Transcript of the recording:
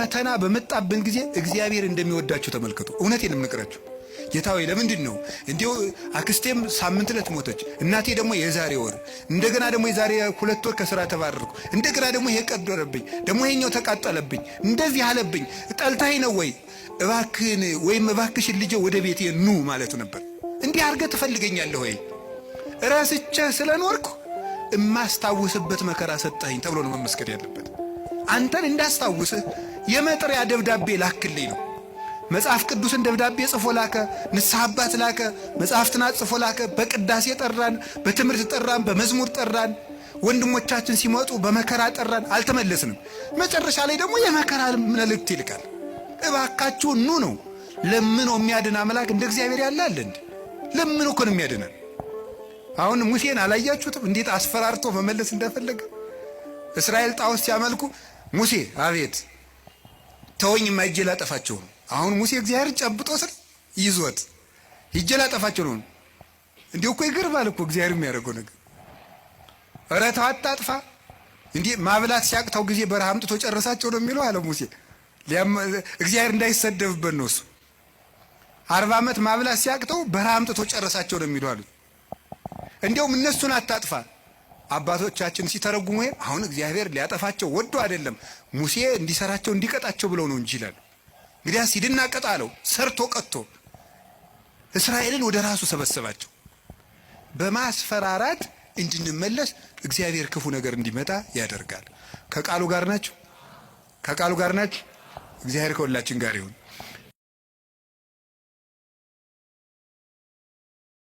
ፈተና በመጣብን ጊዜ እግዚአብሔር እንደሚወዳችሁ ተመልከቱ። እውነቴን የምነግራችሁ ጌታ ሆይ ለምንድን ነው እንዲሁ? አክስቴም ሳምንት ዕለት ሞተች፣ እናቴ ደግሞ የዛሬ ወር፣ እንደገና ደግሞ የዛሬ 2 ወር ከስራ ተባረርኩ፣ እንደገና ደግሞ ይሄ ቀደረብኝ፣ ደግሞ ይሄኛው ተቃጠለብኝ፣ እንደዚህ አለብኝ። ጠልታኝ ነው ወይ? እባክህን ወይም እባክሽን ልጄ ወደ ቤቴ ኑ ማለቱ ነበር። እንዲህ አድርገህ ትፈልገኛለህ ወይ? ረስቼህ ስለኖርኩ እማስታውስበት መከራ ሰጠኸኝ ተብሎ ነው መመስገን ያለበት። አንተን እንዳስታውስህ የመጥሪያ ደብዳቤ ላክልኝ ነው። መጽሐፍ ቅዱስን ደብዳቤ ጽፎ ላከ። ንስሐ አባት ላከ። መጽሐፍትን ጽፎ ላከ። በቅዳሴ ጠራን፣ በትምህርት ጠራን፣ በመዝሙር ጠራን። ወንድሞቻችን ሲመጡ በመከራ ጠራን፣ አልተመለስንም። መጨረሻ ላይ ደግሞ የመከራ መልእክት ይልካል። እባካችሁ ኑ ነው። ለምኖ የሚያድን አምላክ እንደ እግዚአብሔር ያለ አለ እንዴ? ለምኖ እኮ ነው የሚያድነን። አሁን ሙሴን አላያችሁትም? እንዴት አስፈራርቶ መመለስ እንደፈለገ። እስራኤል ጣዖት ሲያመልኩ ሙሴ አቤት ተወኝማ ሂጄ ላጠፋቸው ነው። አሁን ሙሴ እግዚአብሔር ጨብጦ ስር ይዞት ሂጄ ላጠፋቸው ነው። እንዲህ እኮ ይገርማል እኮ እግዚአብሔር የሚያደርገው ነገር። ኧረ ተው አታጥፋ። እንዲህ ማብላት ሲያቅተው ጊዜ በረሃ አምጥቶ ጨረሳቸው ነው የሚለው አለ ሙሴ። እግዚአብሔር እንዳይሰደብበት ነው እሱ። 40 ዓመት ማብላት ሲያቅተው በረሃ አምጥቶ ጨረሳቸው ነው የሚለው አሉት። እንዲያውም እነሱን አታጥፋ አባቶቻችን ሲተረጉሙ አሁን እግዚአብሔር ሊያጠፋቸው ወዶ አይደለም፣ ሙሴ እንዲሰራቸው እንዲቀጣቸው ብለው ነው እንጂ ይላሉ። እንግዲያስ ሂድና ቀጣ አለው። ሰርቶ ቀጥቶ እስራኤልን ወደ ራሱ ሰበሰባቸው። በማስፈራራት እንድንመለስ እግዚአብሔር ክፉ ነገር እንዲመጣ ያደርጋል። ከቃሉ ጋር ናችሁ? ከቃሉ ጋር ናችሁ? እግዚአብሔር ከሁላችን ጋር ይሁን።